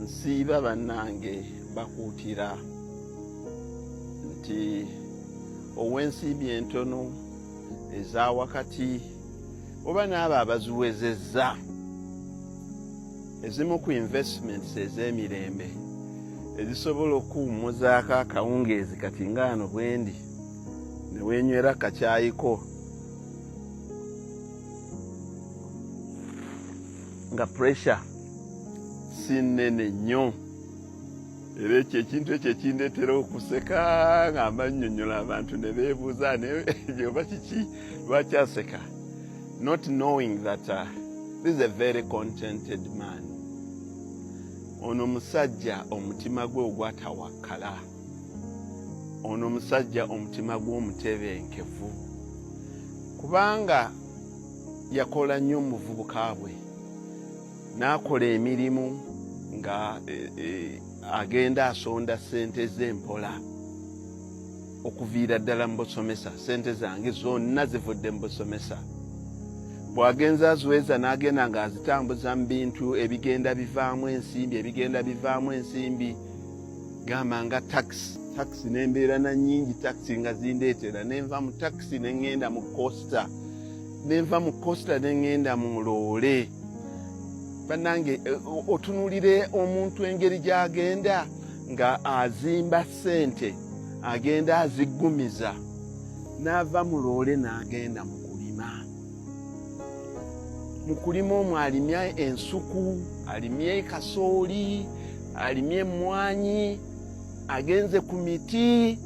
Nsiiba bannange bakuutira nti ow'ensimbi entono, eza wakati oba n'abo abaziwezezza, ezimu ku investments ez'emirembe ezisobola okuwummuzaako akawungeezi kati ngaano bwendi ne weenywera kakyayiko nga pressure si nnene nnyo. Era ekyo ekintu ekyo ekindeetera okuseka nga mbannyonnyola, abantu ne beebuuza naye oba kiki, lwaki aseka, not knowing that this is a very contented man. Ono musajja omutima gwe ogwatawakkala, ono musajja omutima gwe omutebenkevu, kubanga yakola nnyo mu buvubuka bwe n'akola emirimu nga agenda asonda ssente z'empola okuviira ddala mu busomesa. Ssente zange zonna zivudde mu busomesa. Bw'agenza aziweza n'agenda ng'azitambuza mu bintu ebigenda bivaamu ensimbi, ebigenda bivaamu ensimbi, gamba nga taxi. Taxi nembeera na nnyingi, taxi nga zindeetera, nenva mu taxi neŋŋenda mu coaster, nenva mu coaster neŋŋenda mu loole. Bannange, otunuulire omuntu engeri gy'agenda nga azimba ssente, agenda aziggumiza, n'ava mu loole n'agenda mu kulima. Mu kulima omwo alimye ensuku, alimye kasooli, alimye emmwanyi, agenze ku miti.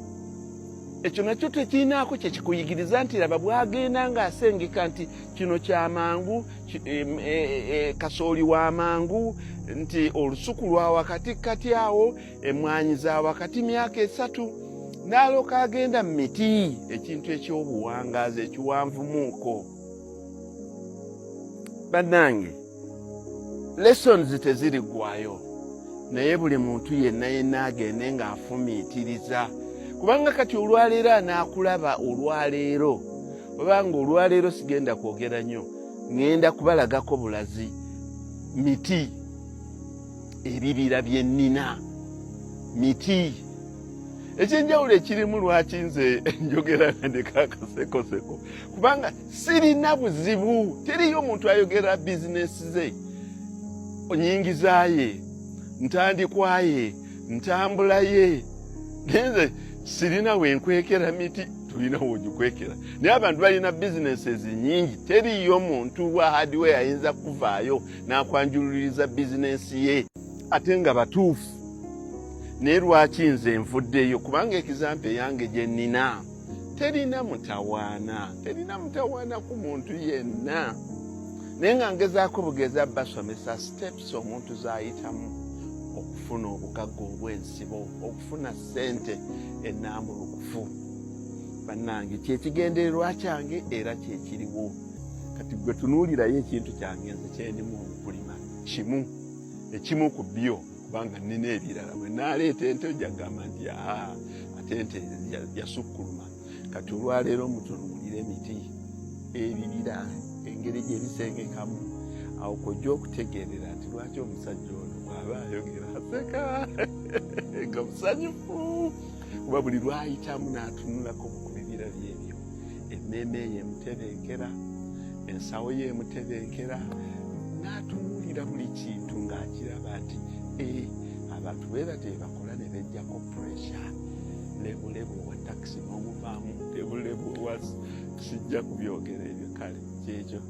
Ekyo nakyo tekirinaako kyekikuyigiriza nti laba bwagenda ng'asengeka nti kino kyamangu, kasooli wa mangu, nti olusuku lwa wakati kati awo, emmwanyi za wakati myaka 3, n'alooka agenda mu miti, ekintu ekyobuwangaazi ekiwanvumuuko. Bannange, lessons teziriggwayo, naye buli muntu yenna yenna agende ng'afumiitiriza, kubanga kati olwaleero anaakulaba olwaleero, obanga olwaleero sigenda kwogera nnyo, ŋŋenda kubalagako bulazi miti, ebibira bye nnina, miti ekyenjawulo ekirimu. Lwaki nze njogera nga ndeka akasekoseko? Kubanga sirina buzibu, teriyo omuntu ayogera bizinesi ze, nyingiza ye, ntandikwa ye, ntambula ye. Naye nze sirina wenkwekera miti, tulina wogikwekera, naye abantu balina businesses nyingi. Teriyo muntu wa hardware ayinza kuvaayo n'akwanjululiriza bizinesi ye ate nga batuufu. Naye lwaki nze nvuddeyo? Kubanga example eyange gye nnina terina mutawaana, terina mutawaana ku muntu yenna, naye nga ngezaako bugeza basomesa steps omuntu z'ayitamu okufuna obugagga obw'ensibo, okufuna ssente ennambulukufu. Bannange, kyekigendererwa kyange era kyekiriwo kati. Gwe tunuulirayo ekintu kyange nze kyendimu okulima kimu, ekimu ku byo, kubanga nnina ebirala. Bwe naaleeta ente ojja kugamba nti aa, ate ente yasukkuluma. Kati olwaleero mutunuulire emiti, ebibira, engeri gye bisengekamu. Awo kojja okutegeerera nti lwaki omusajja ono bw'aba ayogera aseka nga musanyufu, kuba buli lwayitamu n'atunulako ku bibira byebyo, emmeeme ye emutebenkera, ensawo ye emutebenkera, n'atunuulira buli kintu ng'akiraba nti e abantu bwe batyo bakola ne bejjako pressure. Lebulebu owa takisi n'omuvaamu, lebulebu owa, sijja kubyogera ebyo. Kale kyekyo.